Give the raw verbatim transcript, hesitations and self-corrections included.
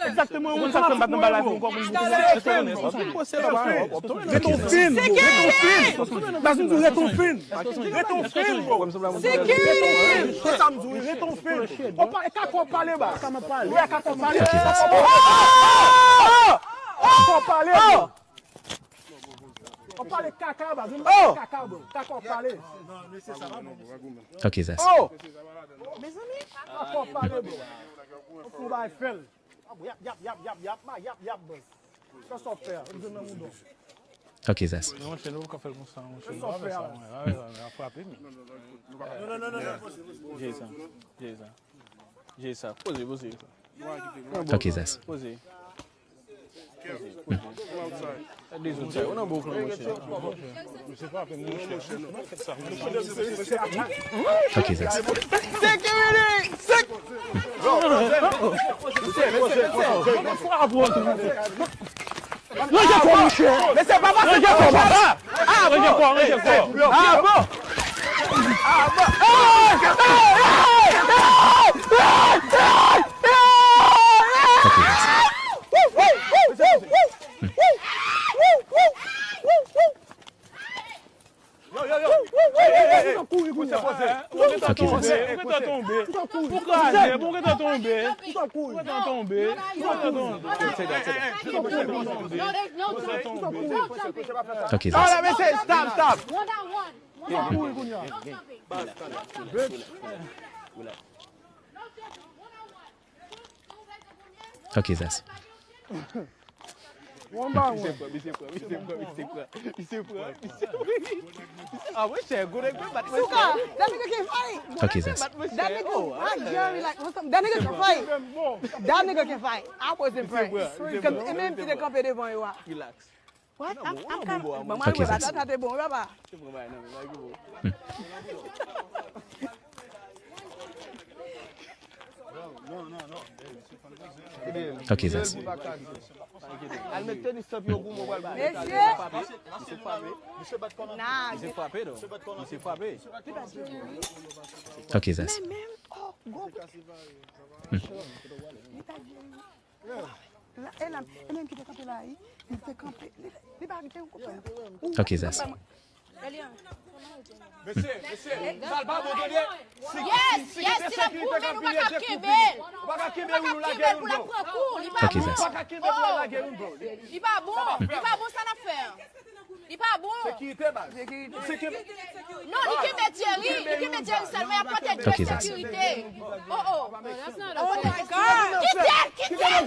Egzakteman, ou konn sa k fè m pa t nan bagay la, ou konn sa k fè m. Ret on fin. Ret on fin. Baz, m di ret on fin. Ret on fin, bro. Ret on fin. Ret on fin. Ou pa, e ka kò pale, baz. Ou e ka kò pale. Ka kò pale, bro. Ou pale kaka, baz. Ou pale kaka, bro. Kaka w pale. Ok, Zas. Mezanmi, kaka w pale, bro. Ou fè yon bagay fèl. Yap, yap, yap, yap, yap, yap, yap, baz. Sa sa w fè a? Ou di nan mouda w. Ok, Zas. Monchè, nou pa ka fè l konsa, monchè. Sa w fè a? A frape m. Non, non, non, non. Jay sa. Jay sa. Jay sa. Poze, poze. Ok, Zas. Poze. Poze, poze. Gade zot sa. Ou nan bon plan, monchè. Ok, Zas. Ranje kò, monchè. Mesye, pa pase kò, papa. Ah, bon. Ah, bon. Ah, bon. Ok, Zas. Yo, yo, yo. Hey, hey, hey, hey. Ou gentan tonbe, ou gentan tonbe. Ou kraze, ou gentan tonbe. Ou gentan tonbe. Ou gentan tonbe. Ok, Zas. One on one. One on one. Ok, Zas. One by one. Ah, monchè, gwo nèg mwen bat Suka, that nigga can fight. Ok, Zas. That nigga, ah, Jerry, like, what's up? That nigga can fight. That nigga can fight. I was impressed. Cause e menm ki te kanpe devan yo a. Relax. What? I'm, I'm kind of, mwen Ok, wè Zas. Batata te bon, wi, papa. Ok, Zas. Al met tenis tanp yo pou mwen pral ba. Mesye, Misye frape. nah, Misye frape, non. Misye frape. Ok, Zas. men menm, oh, gwo. La, e la, e menm ki te kanpe la, li, li te kanpe, li, li pa kite yon kote. Ok, Zas. Mesye, mesye, sa l pa bon, tande? Yes, yes, si l ap goumen, nou pa ka kenbe l. Ou pa ka kenbe Nou pa youn, ka ou lage kenbe l youn, pou l ap bro. pran kou. Li pa Ok, bon. Zas. Ou pa ka kenbe pou l lage youn, bro. Li pa bon. Li pa bon sa n ap fè a. Li pa bon. Sekirite, baz. Sekirite. Non, li kenbe Jerry. Li kenbe Jerry sèlman. Y ap pote Ok, Zas. sekirite. Oh, oh. Oh my God! Kite l, kite l.